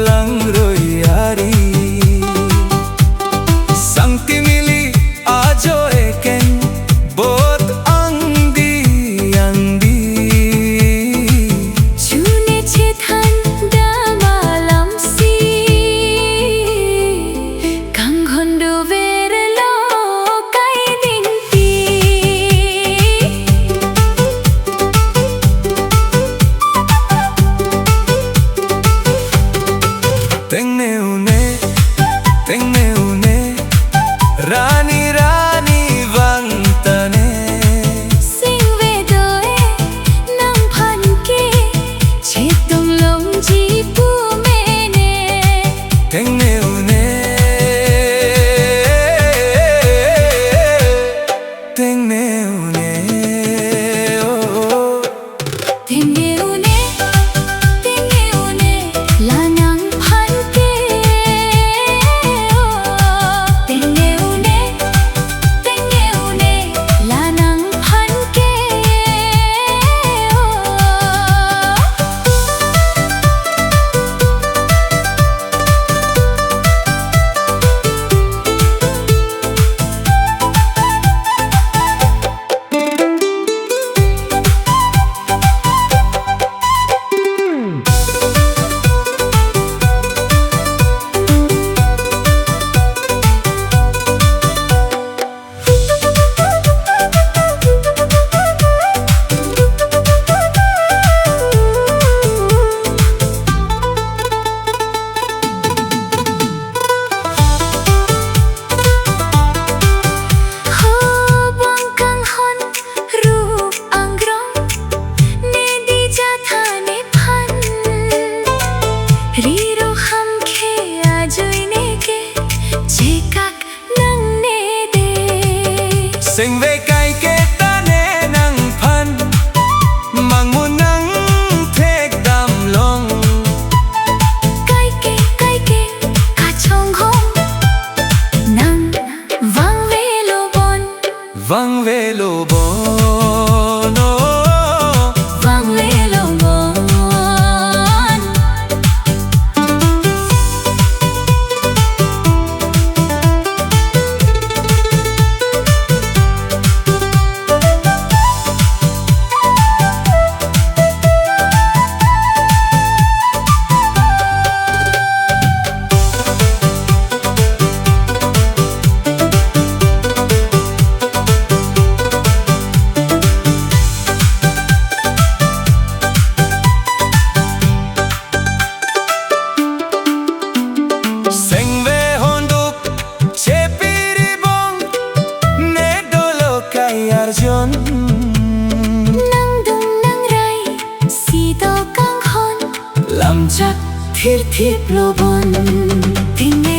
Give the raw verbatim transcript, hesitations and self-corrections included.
Langroi ari. Sangti mili ajo ekeng bot angdi angdi. Chune chethan dam alamsi. Kanghon doverlo kaidingpi. Tengne une, tengne une, rani rani vangtane. Singve do-e nangphan ke, chetong longji pu mene. Tengne une, tengne une, oh, oh. Tengne une, tengne une, la nangphan ke, oh. Tengne une, tengne une, la nangphan ke, oh. Hobang kanghon rup angrong, ne dija tha nephan. Riro hamkhe ajoine ke, chekak nangne de. Singve kaike tane nangphan, mangmun nangthek damlong. Kaike, kaike, kachonghong, nang vangvelo bon. Vangvelo bon, oh. Vangvelo bon. Singve honduk chepiri bong, ne dolo kai arjon. Nangdung nangrai si do kanghon, lamchak thirthip lo bon. Tengne